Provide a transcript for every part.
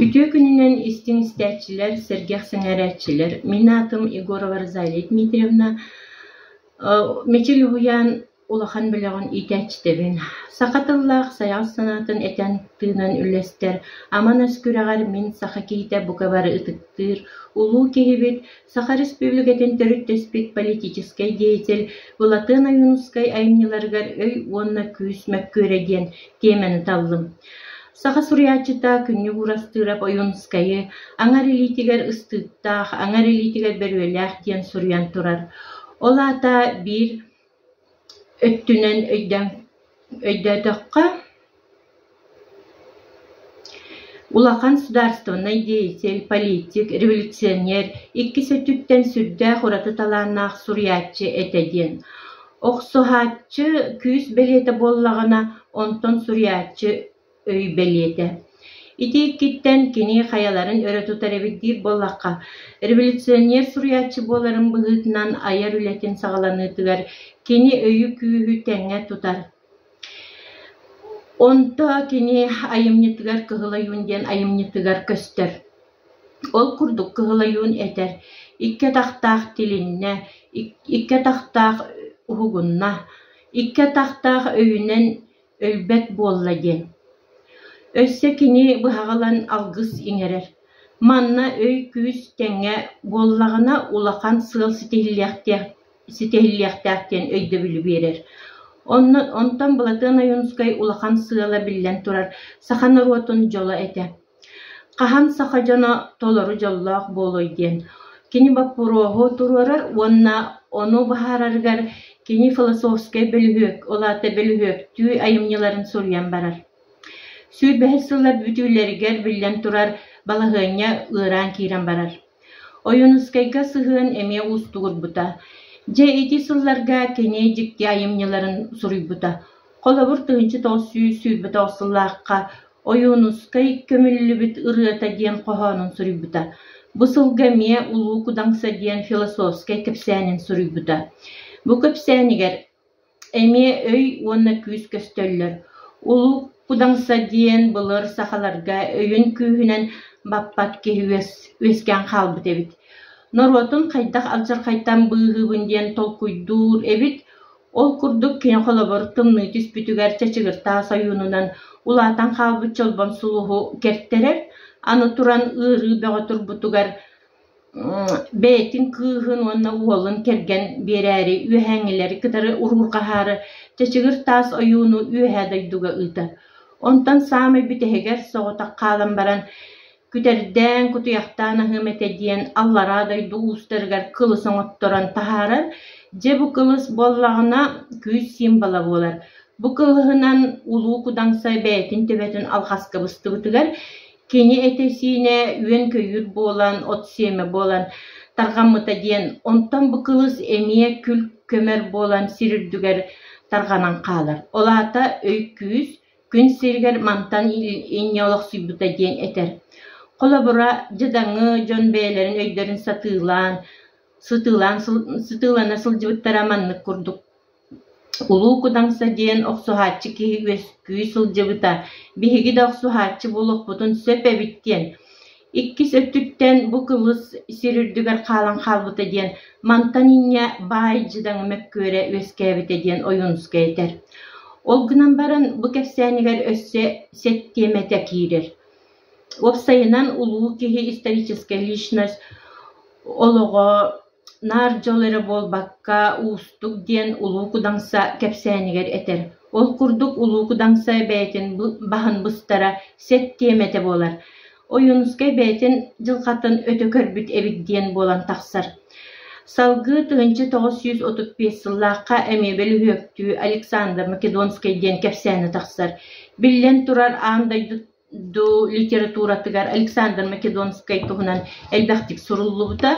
Үтүө күнүнэн истиҥ истээччилэр, сэргэх сэҥээрээччилэр! Мин аатым Егорова Розалия Дмитриевна. Мичил уһуйаан улахан бөлөҕүн иитээччитэбин. Саха тыллаах сайаҕас санаатын этэн тыынан үллэстэр Аман өс күрэҕэр мин саха киһитэ бука бары ытыктыыр улуу киһибит, Саха Республикатын төрүттэспит политическай деятель Былатыан Ойуунускай айымньыларыгар өй уонна күүс мөккүөрэ диэн тиэмэни таллым. Саха суруйааччыта Күннүк Уурастыырап Ойуунускайы аҥар илиитигэр ыстыыктаах, аҥар илиитигэр бөрүөлээх диэн суруйан турар. Ол аата биир өттүнэн өйдөөн өйдөөтөххө, улахан судаарыстыбаннай деятель, политик, революционер, иккис өттүттэн сүрдээх ураты талааннаах суруйааччы этэ диэн. Охсуһааччы күүс бэлиэтэ буоллаҕына, онтон суруйааччы өй бэлиэтэ. Ити иккиттэн кини хайаларын өрө тутар эбит диир буоллахха, революционер суруйааччы буоларын быһыытынан айар үлэтин саҕаланыытыгар кини өйү-күүһү тэҥҥэ тутар. Онто кини айымньытыгар Кыһыл ойуун диэн айымньытыгар көстөр. Ол курдук Кыһыл ойуун этэр: «Икки атахтаах тилиннэ, икки атахтаах уһугунна, икки атахтаах өйүнэн өлбөт буолла» диэн. Өссө кини быһаҕы ылан алгыс иҥэрэр. Манна өй-күүс тэҥҥэ буоллаҕына улахан сыал ситиһиллиэхтээх ситиһиллиэхтээх диэн өйдөбүлү биэрэр. Онно онтон Былатыан Ойуунускай улахан сыала биллэн турар саха норуотун дьоло этэ. Хаһан саха дьоно толору дьоллоох буолуой диэн кини боппуруоһу туруорар уонна ону быһаарарыгар кини философскай бөлүһүөк, ол аата бөлүһүөктүү айымньыларын суруйан барар. Сүүрбэһис сыллар бүтүүлэригэр биллэн турар балаһыанньа ыараан киирэн барар. Ойуунускайга сыһыан эмиэ уустугурбута. Дьэ ити сылларга кини дьикти айымньыларын суруйбута. Холобур, 1929 сыллаахха Ойуунускай «Көмүллүбүт ырыата» диэн хоһоонун суруйбута. Бу сылга эмиэ «Улуу Кудаҥса» диэн философскай кэпсээнин суруйбута. Бу кэпсээнигэр Эмиэ өй уонна күүс көстөллөр. Улуу Кудаҥса диэн былыр сахаларга өйүн күүһүнэн баппат киһи үөскээн хаалбыт эбит. Норуотун хайдах алдьархайтан быыһыыбын диэн толкуйдуур эбит. Ол курдук кини холобур тымныы түспүтүгэр чачыгыртаас ойуунунан улаатан хаалбыт чолбон сулуһу кэртэрэр, аны туран ыарыы бөҕө турбутугар Бэйэтин кыыһын уонна уолун кэргэн биэрээри үөһээҥҥилэри кытары уруурҕаһаары Чачыгыр Таас ойууну үөһээ дойдуга ыытар. Онтон саамай бүтэһигэр соҕотох хаалан баран күтэрдээн, кутуйахтаан аһыам этэ диэн аллараа дойду уустарыгар кылыс оҥотторон таһаарар. Дьэ бу кылыс буоллаҕына күүс символа буолар. Бу кылыһынан Улуу Кудаҥса бэйэтин төбөтүн алҕаска быстыбытыгар Кини этэ-сиинэ үөн-көйүүр буолан, от сиэмэ буолан тарҕаммыта диэн, онтон бу кылыс эмиэ күл-көмөр буолан сир үрдүгэр тарҕанан хаалар. Ол аата өй-күүс күн сиригэр мантан инньэ олохсуйбута диэн этэр. Холобура, дьадаҥы дьон бэйэлэрин өйдөрүн сатыылаан, сытыылаан сытыылана сылдьыбыттара маннык курдук Улуу Кудаҥса диэн охсуһааччы киһи үөскүү сылдьыбыта, биһиги да охсуһааччы буолуохпутун сөп эбит диэн. Иккис өттүттэн бу кылыс сир үрдүгэр хаалан хаалбыта диэн, мантан инньэ баай дьадаҥы мөккүөрэ үөскээбитэ диэн Ойуунускай этэр. Ол гынан баран бу кэпсээнигэр өссө сэт тиэмэтэ киирэр. Уопсайынан улуу киһи историческая личность олоҕо Наар дьол эрэ буолбакка, уустук диэн Улуу Кудаҥса кэпсээнигэр этэр. Ол курдук Улуу Кудаҥса бэйэтин баһын быстара сэт тиэмэтэ буолар. Ойуунускай бэйэтин дьылҕатын өтө көрбүт эбит диэн буолан тахсар. Салгыы 1935 сыллаахха эмиэ бөлүһүөктүү Александр Македонскай диэн кэпсээнэ тахсар. Биллэн турар, аан дойду литературатыгар Александр Македонскай туһунан элбэхтик суруллубута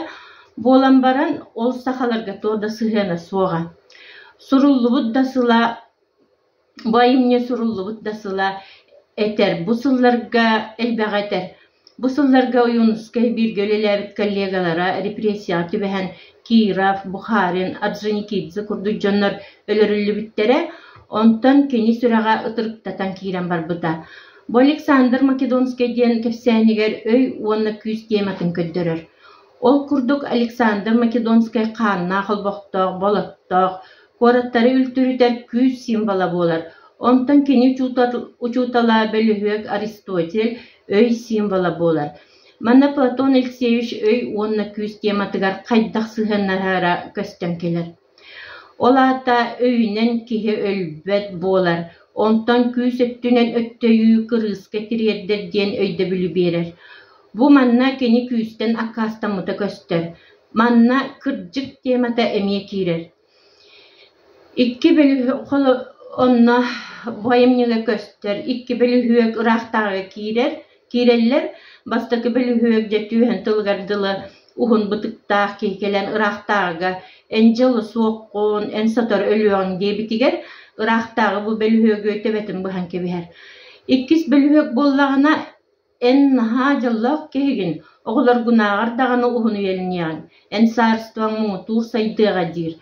буолан баран, ол сахаларга туох да сыһыана суоҕа. Суруллубут да сыла, бу айымньы суруллубут да сыла этэр, бу сылларга элбэҕи этэр. Бу сылларга Ойуунускай бииргэ үлэлээбит коллегалара репрессияҕа түбэһэн Киров, Бухарин, Орджоникидзе курдук дьоннор өлөрүллүбүттэрэ, онтон кини сүрэҕэ ытырыктатан киирэн барбыта. Бу Александр Македонскай диэн кэпсээнигэр өй уонна күүс тематын көрдөрөр. Ол курдук Александр Македонскай хааннаах олбохтоох, болоттоох, куораттары үлтүрүтэр күүс символа буолар. Онтон кини учуутала бөлүһүөк Аристотель өй символа буолар. Манна Платон Алексеевич өй уонна күүс тематыгар хайдах сыһыаннаһара көстөн кэлэр. Ол аата өйүнэн киһи өлбөт буолар, онтон күүс өттүнэн өттөйүү кырыыска тириэрдэр диэн өйдөбүлү биэрэр. Бу манна кини күүстэн аккаастаммыта көстөр. Манна кырдьык темата эмиэ киирэр. Икки бөлүһүөк онно бу айымньыга көстөр, икки бөлүһүөк ыраахтааҕыга киирэр, киирэллэр. Бастакы бөлүһүөк дьэ түөһэн тылыгар дылы уһун бытыктаах киһи кэлэн ыраахтааҕыга «Эн дьоло суоххун, эн сотору өлүөҕүҥ» диэбитигэр ыраахтааҕы бу бөлүһүөгү төбөтүн быһан кэбиһэр. Иккис бөлүһүөк буоллаҕына Эн наһаа дьоллоох киһигин, оҕолоргунааҕар даҕаны уһун үйэлэниэҕиҥ, эн саарыстыбаҥ муҥутуур сайдыаҕа диир.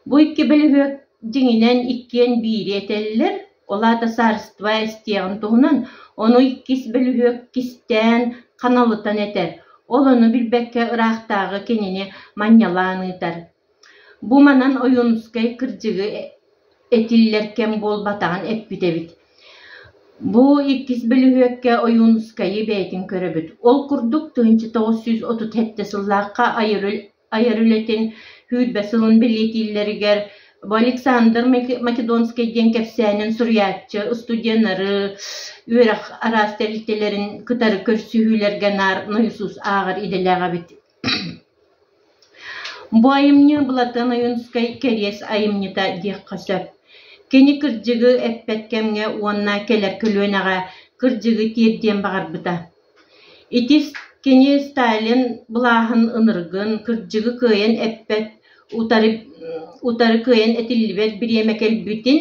Бу икки бөлүһүөк дьиҥинэн иккиэн биири этэллэр, ол аата саарыстыба эстиэҕин туһунан, ону иккис бөлүһүөк кистээн, ханалытан этэр, ол ону билбэккэ ыраахтааҕы кинини манньалаан ыытар. Бу манан Ойуунускай кырдьыгы этиллэр кэм буолбатаҕын эппит эбит. Бу иккис бөлүһүөккэ Ойуунускайы бэйэтин көрөбүт. Ол курдук 1937 сыллаахха айар үлэтин 20 сылын бэлиэтииллэригэр бу Александр Македонскай диэн кэпсээнин суруйааччы студеннары, үөрэх араас тэрилтэлэрин кытары көрсүһүүлэргэ наар нойосуус ааҕар идэлээх эбит. Бу айымньы Былатыан Ойуунускай кэриэс айымньыта диэххэ сөп. Кини кырдьыгы эппэт кэмҥэ уонна кэлэр көлүөнэҕэ кырдьыгы тиэрдиэн баҕарбыта. Ити кини Сталин былааһын ынырыгын, кырдьыгы кыайан эппэт, утары, утары кыайан этиллибэт бириэмэ кэлбитин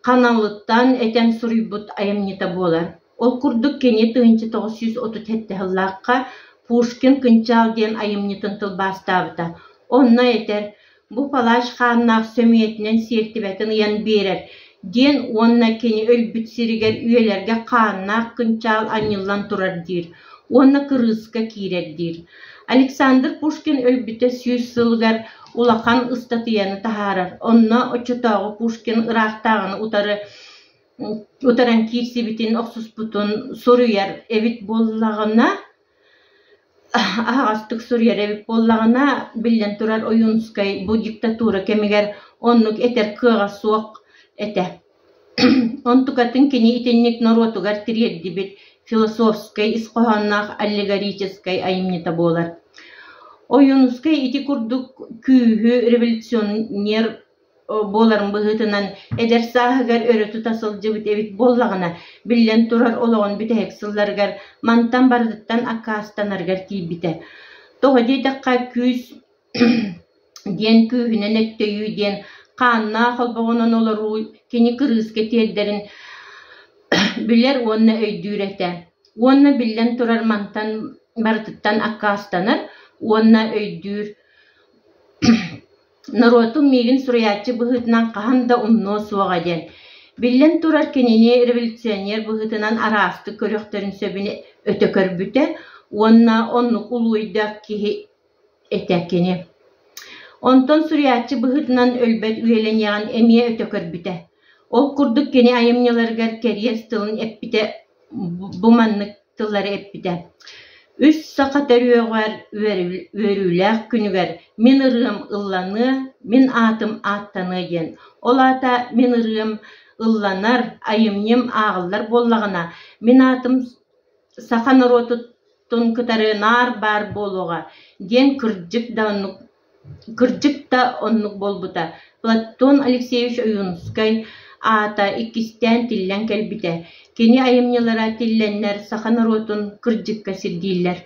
ханалыттан этэн суруйбут айымньыта буолар. Ол курдук кини 1937 сыллаахха Пушкин «Кынчаал» диэн айымньытын тылбаастаабыта. Онно этэр: «Бу палач хааннаах сөмүйэтинэн сиэртибэтин ыйан биэрэр» диэн уонна кини өлбүт сиригэр үйэлэргэ хааннаах кынчаал анньыллан турар диир уонна кырыыска киирэр диир. Александр Пушкин өлбүтэ 100 сылыгар улахан ыстатыйаны таһаарар, онно оччотооҕу Пушкин ыраахтааҕыны утары утаран киирсибитин, охсуспутун суруйар эбит буоллаҕына, аһаҕастык суруйар эбит буоллаҕына, биллэн турар, Ойуунускай бу диктатура кэмигэр оннук этэр кыаҕа суох этэ. Онтукатын кини итинник норуотугар тириэрдибит философскай ис хоһоонноох аллегорическай айымньыта буолар. Ойуунускай ити курдук күүһү революционер буоларын быһыытынан эдэр сааһыгар өрө тута сылдьыбыт эбит буоллаҕына, биллэн турар олоҕун бүтэһик сылларыгар мантан барытыттан аккаастанарыгар тиийбитэ. Тоҕо диэтэххэ, күүс диэн күүһүнэн өттөйүү диэн хааннаах холбоҕунан олоруу кини кырыыска тиэрдэрин билэр уонна өйдүүр этэ. Уонна биллэн турар мантан барытыттан аккаастанар уонна өйдүүр Норуотум миигин суруйааччы быһыытынан хаһан да умнуо суоҕа диэн. Биллэн турар, кинини революционер быһыытынан араастык көрүөхтэрин сөбүн өтө көрбүтэ уонна оннук улуу өйдөөх киһи этэ кини. Онтон суруйааччы быһыытынан өлбөт үйэлэниэҕин эмиэ өтө көрбүтэ. Ол курдук кини айымньыларыгар кэриэс тылын эппитэ бу маннык тыллары эппитэ: «Үс саха төрүөҕэр үөрүүлээх күнүгэр мин ырыам ылланыа, мин аатым ааттаныа» диэн. Ол аата мин ырыам ылланар, айымньым ааҕыллар буоллаҕына, мин аатым саха норуотун кытары наар баар буолуоҕа диэн кырдьык да оннук Кырдьык да оннук буолбута. Платон Алексеевич Ойуунускай аата иккистээн тиллэн кэлбитэ. Кини айымньылара тиллэннэр саха норуотун кырдьыкка сирдииллэр.